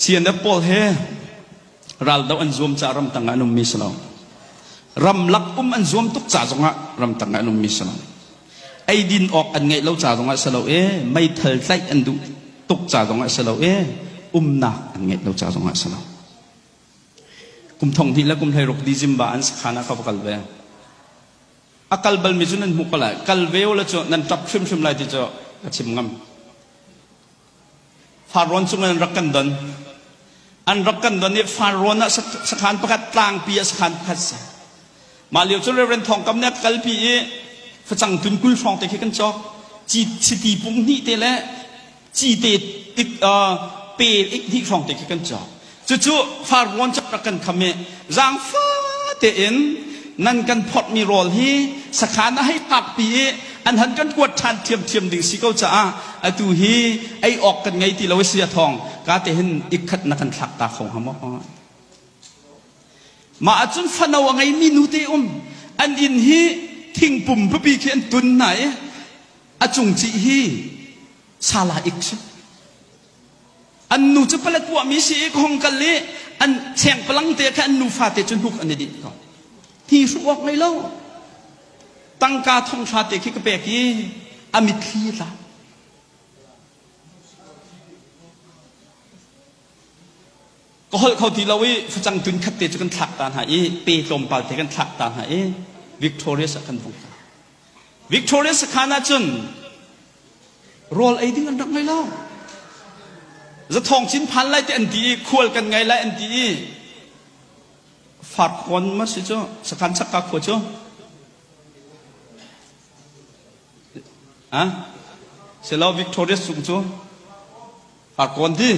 CNF pawl he raldoh an zuam caah ramtang ah an ummi si lo. Ramlak um an zuam tuk ca zongah ramtang ah an ummi si lo. Eidin awk an ngeih lo ca zongah si lo i meithal tlaih an duh tuk ca zongah si lo i umnak an ngeih lo ca zongah si lo. Kum thong hnih le kum 16 December an sakhan ah ka va kal ve. A kal balmi cu nan hmuh ko lai. Kal ve u la cu nan ṭap hrimhrim lai ti cu ka chim ngam. Farrawn cung in an rak kan don. An rak kan don i Farrawn ah sakhan pakhat tlangpi ah sakhan pakhat si. Mah lio cu Reverend Thawng Kam nih a kalpi i facang tun 20 hrawng te khi kan cawk. Chiti pung hnih te le cite ik pe ik hnih hrawng te khi kan cawk. Cucu farrawn cu rak kan kham i zaangfa tein nan kan phorhmi rawl hi sakhan a hei phakpi i an han kan kuat ṭhan ṭhiamṭhiam ding si ko caah atu hi ei awk kan ngei ti lo i sia thawng ka te hin ikkhat na kan thlak ta kho hnga maw? Mah ahcun fano a ngeimi nute um an inn hi thingpum pipi khi an tun hna i a cungcih hi sala ik si. An nu cu palet tuahmi si i ka hong kal i an chengpalang te kha an nufa te cu hnuk an i dinh ko. Hi hruh awk ngei lo. Tangka thonghra te khi ka pek i a mitthli a tla. Ka holh kho ti lo i facang tun khat te cu kan thlak ta hna i pe tlawmpal te kan thlak ta hna i Victorious ah kan vung kal. Victorious sakhan ah cun rawl ei ding an rak ngei lo. Zathawng cin phan lai te an ti i khual kan ngei lai an ti i farkawn ma si cu sakhan chakka khua cu ah silo Victorious sung cu Farkawn ti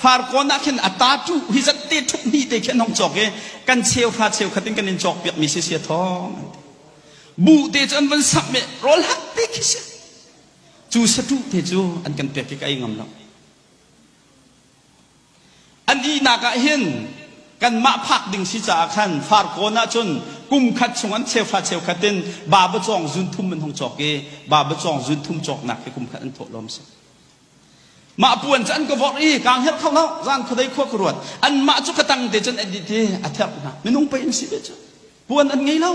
Farkawn ah khin a ta tu hi zat te thup hnih te khi an hong cawk i kan cheu hra cheu khat in kan in cawk piak mi si sia thawng an ti bu te cu an van sak me rawl hak te khi si cu satu te cu an kan pek i ka ei ngam lo an ihnak ah hin kanmah phak ding si caah khan Farkawn ah cun kum khat chung an cheuhra cheukhat in baba cawng zun thum an hong cawk i baba cawng zun thum cawknak hi kum khat an thawh lawm si Mah puan cu an ka vorh i kaa hngelh kho lo. Zan khuadei khua ka ruat. Anmah cu ka tang te cun an dit i a therh hna. Minung pei an si ve cu. Puan an ngei lo.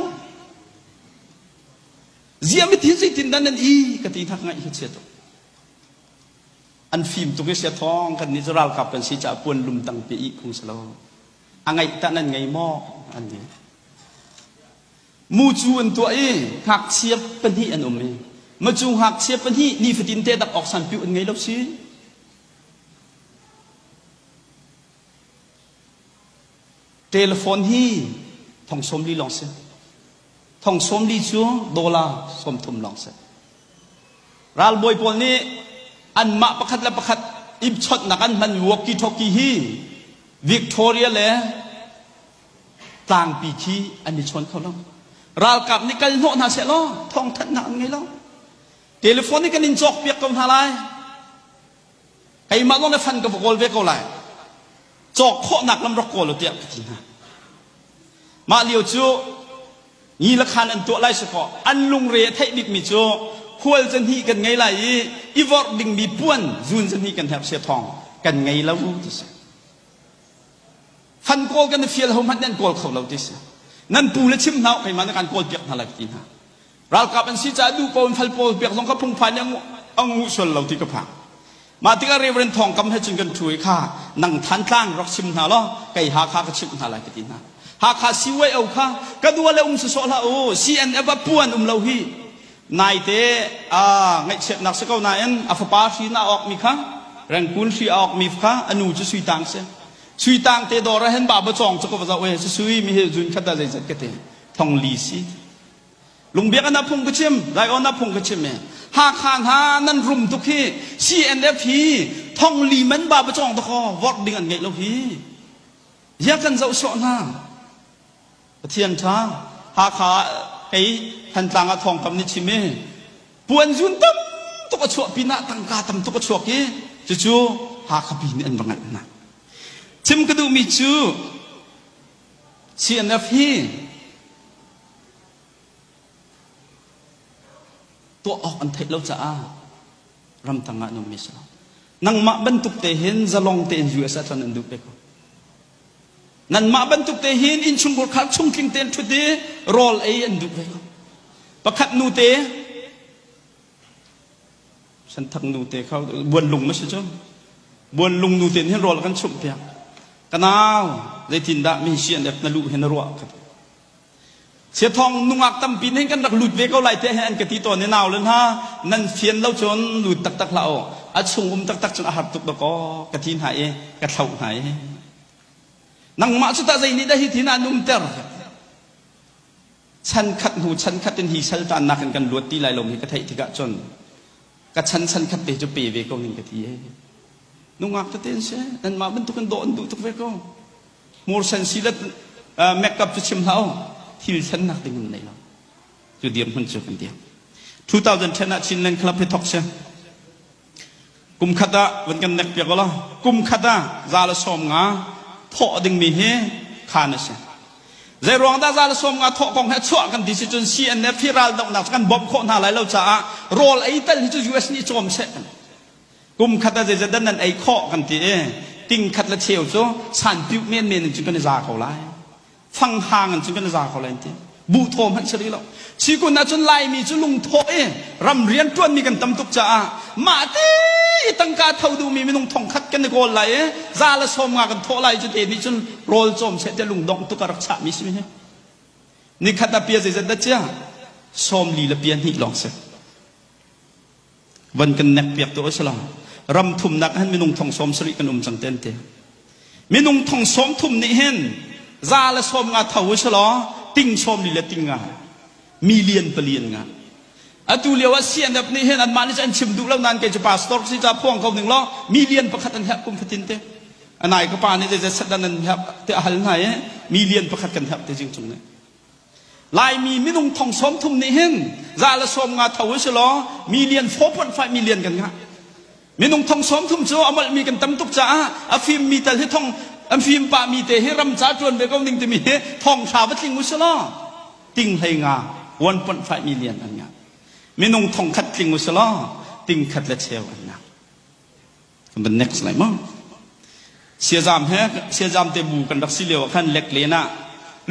Zia mithi zeitin dah nan i ka ti hna ka ngaih hi chia tuk. An fim tuk i sia thawng kan nih cu ralkap kan si caah puan lum tang pe i phung si lo. A ngaih tah nan ngei maw? An ti. Mucu an tuah i ngakchia pahnih an um i macu ngakchia pahnih nifatin te dak awk sanpiu an ngei lo si. Telephone hi thong 40 lawng si. Thong 40 cu dollar 30 lawng si. Ralbawi pawl nih anmah pakhat le pakhat i chawnhnak an hman walkie talkie hi Victoria le tlangpi khi an i chawn kho lo. Ralkap nih kal hnawh hna seh law thawngthanhnak an ngei lo. Telephone nih kan in cawk piak ko hna lai. Keimah lawng le fan ka va kawl ve ko lai. Cawk khawhnak lam rak kawl u tiah ka ti hna. Mah lio cu ni le khan an tuah lai si kaw an lungre a theih bikmi cu khual zahnih kan ngei lai i i vorh dingmi puan zun zahnih kan herh sia thawng kan ngei lo ti si. Fan kawl kan i fial ho hmanh nih an kawl kho lo ti si. Nan pu le chim hna u keimah nih kan kawl piak hna lai ka ti hna. Ralkap an si caah duh paoh in fal pawl piak zong kha phungphai nih a ngu sual lo ti ka phang. Mah tikah Reverend Thawng Kam he cun kan ṭhu i kha nang Thantlang rak chim hna law kei Hakha ka chimh hna lai ka ti hna. Hakha CYO kha ka dua le um sawsawh hlah u CNF ah puan um lo hi naite aa ngaihchiatnak si ko nain a fapa hri na awkmi kha Rengkun hri a awkmi kha a nu cu Sui Tang si. Sui Tang te dawr ah hin ba ba cawng cu ka va zoh e sui mi hi zun khat ah zeizat ka ti thong li si. Lungbiak an phung ka chim Laion ah phung ka chim e Hakha hna nan rum tuk hi CNF hi thong li man ba ba cawng dakaw vorh ding an ngeih lo hi. Zia kan zoh sawh hna. Pathian ṭha Hakha kei Thantlang ah thawngkam nih chim i puan zun tam tuk a chuah pinah tangka tam tuk a chuak i cucu Hakha pi nih an va ngalh hna. Chim ka duhmi cu CNF hi tuah awk an theih lo caah ramtang ah an ummi si lo. Nangmah bantuk te hin zalong tein US ah tlon an duh ve ko. Nanmah bantuk te hin innchungkhar khar chungtling tein ṭhut i rawl ei an duh ve ko. Pakhat nu te Senthak nu te kha buanlung ma si cu. Buanlung nu te hin rawl kan chumh piak. Ka nau zeitindah mi si an ep na luh hin na ruah ka ti. Siathawng nungak tampi nih kan rak lut ve ko lai tiah hin an ka ti tawn i nau le hna nan fian lo cun lut taktak hlah u a chung um taktak cun a har tuk dakaw ka ti hna i ka thloh hna i nangmah cu tah zei nih dah hi tin an umter chan khat hnu chan khat in hi saltannak in kan luat ti lai lo hi ka theih tikah cun ka chan chan khat te cu pe ve ko ning ka ti e nungak tete an si nanmah bantukin dawh an duh tuk ve ko Hmursen si le makeup cu chim hlah u thil thlennak ding in nei lo cu dirhmun cu kan dir 2010 ah Chinland Club hi thok si kum khat ah van kan nek piak law kum khat ah za le sawm nga thawh dingmi hi khan a si zei ruang dah za le sawm nga thawh kong he chuah kan ti si cun CNF hi ral dohnak cu kan bawmh khawh hna lai lo caah rawl ei tal hi cu US nih cawm seh Kum khat ah zeizat dah nan ei khawh kan ti i ting khat le cheu cu sanpiuh menmen in cun kan i za ko lai. Fanghang in cun kan i za ko lai an ti. Buh thaw hmanh si rih lo. Sikun ahcun Laimi cu lungthawh i ram rian ṭuanmi kan tam tuk caah mah ti i tangka tho duhmi minung thong khat kan i kawl lai i za le sawm nga kan thawh lai cu te nih cun rawl cawm seh tiah lungdongh tuk a rak chahmi si hi. Nikhat ah pia zeizat dah cia? Sawm li le pia hnih lawng si. Van kan nek piak tu a si lo. Ram thumnak hin minung thong sawm sarih kan um cang te an ti. Minung thong sawm thum nih hin za le sawm nga tho u si law ting sawm li le ting nga million pali an ngah. Atu lio ah CNF nih hin anmah nih an chim duh lo nain kei cu pastor si ca phuang ko ning law million pakhat an herh kum fatin te. Anai ka pa nih zeizat set dan an herh te a hal hna i million pakhat kan herh te jing cung nih. Laimi minung thong sawm thum nih hin za le sawm nga tho u law million 4.5 million kan ngah. Minung thong sawm thum cu a molhmi kan tam tuk caah a fimmi tal hi thong an fim pahmi te hi ram ca ṭuan ve ko ning timi hi thong hra va tling u si law ting hlei nga 1.5 million an ngah. Minung thong khat tling u si law ting khat le cheu an ngah. Kan van next lai maw? Siazam he siazam te bu kan rak si lio ah khan leklen ah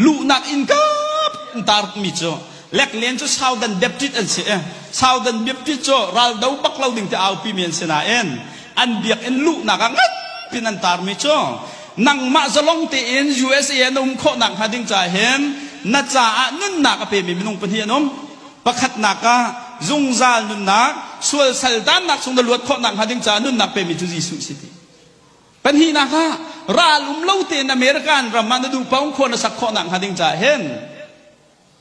luhnak inn kap an tar mi cu leklen cu Southern Baptist an si i Southern Baptist cu raldo bak lo ding te aupi mi an si nain an biakinn luhnak ah ngan pin an tar mi cu nangmah zalong tein USA na um khawh nak hnga ding ca hin na caah nunnak a pe mi minung pahnih an um Pakhatnak ah zungzal nunnak, sual saltannak chung na luat khawh nakhnga ding caah nunnak pemi cu Jesuh si ti. Pahnihnak ah ral um lo tein American ram ah na duh paoh khua na sak khawh nakhnga ding caah hin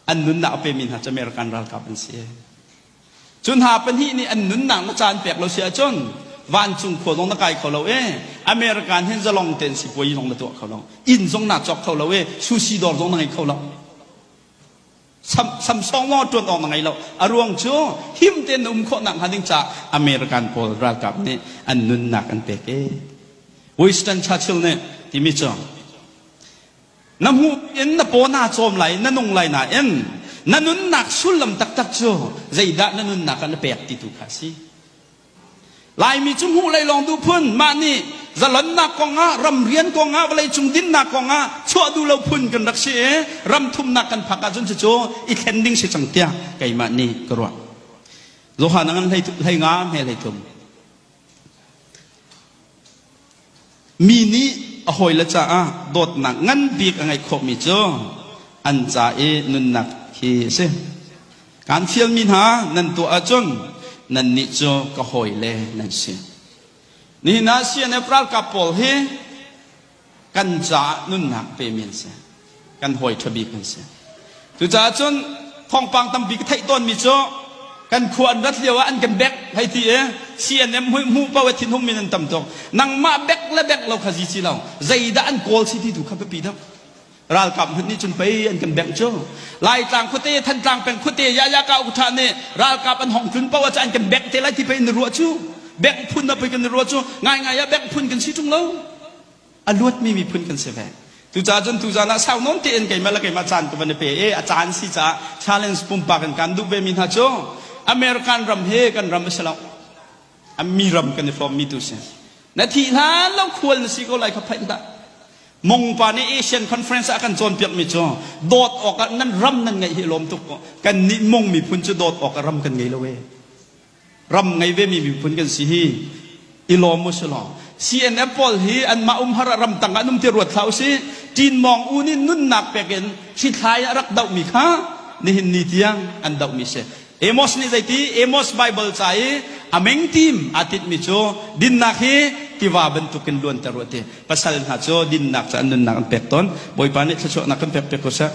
an nunnak a pemi hna cu American ralkap an si. Cu hna pahnih nih an nunnak na caan pek lo si ahcun vancung khua zong na kai kho lo i American hin zalong tein sipuai zong na tuah kho lo. Inn zong naa cawk kho lo i sushi dawr zong na ngei kho lo. Samsung maw ṭuan awk na ngei lo. A ruang cu him tein na um khawh nakhnga ding caah American pawl ralkap nih an nunnak an pek i Winston Churchill nih timi cu na hmuh in na paw naa cawm lai na nung lai nain na nunnak sullam taktak cu zeidah na nunnak ah na pek ti tu kha a si. Laimi cu hmuh lei lawng duh phun, mah nih zalonnak kongah, ramrian kongah, vawleicung dinnak kongah chuah duh lo phun kan rak si i ram thumnak kan phak ahcun cucu i thlen ding si cang tiah keimah nih ka ruah. Johan a ngan hlei nga hme hlei thum. Mi nih a hawile caah dawtnak ngan bik a ngeih khawhmi cu an ca i nunnak hi a si. Kaan fialmi hna nan tuah ahcun nannih cu ka hawile nan si. Nihin ah CNF ralkap pawl hi kan caah nunnak pemi an si. Kan hawi ṭha bik an si. Cucaah cun thawngpang tampi ka theih tawnmi cu kan khua an rat lio ah an kan bek hei ti i CNM hmuh paoh i thinhung min an tam tuk. Nangmah bek le bek lo kha zi si lo. Zeidah an kawl si ti tu kha biapi deuh. Ralkap hmanh nih cun pei an kan bengh cu. Laitlang khuate, Thantlang peng khuate, Yayaka ukṭha nih ralkap an hong tlun paoh ah an kan bengh te lai ti pei in ruah cu. Bengh phun ah pei kan i ruah cu. Ngaingai ah bengh phun kan si ṭung lo. A luatmi miphun kan si ve. Cucaah cun tuzaan ah sau nawn tein keimah le keimah caan ka van i pe i a caan si caah challenge pumpak in kan duh vemi hna cu American ram hi kan ram a si lo. A mi ram kan i hrawmmi tu si. Na thih hlan lo khual na si ko lai kha phaih hlah. Mongpa nih Asian Conference ah a kan cawnpiakmi cu dawt awkah nan ram nan ngeih hi lawm tuk ko. Kan nih Mong miphun cu dawt awkah ram kan ngei lo ee. Ram ngei ve mi miphun kan si hi i lawm u si law. CNF pawl hi anmah umhar ah ramtang ah an um ti ruat hlah usih. Ṭin Mawng U nih nunnak pek in hrithlai ah rak dohmi kha nihin ni tiang an dohmi si. Amos nih zeiti Amos Bible ca i a meng tim aa tinhmi cu dinnak hi tiva bantukin luanter u a ti. Pasal hna cu dinnak cu an nunnak an pek tawn. Bawipa nih thluachuahnak kan pek piak ko seh.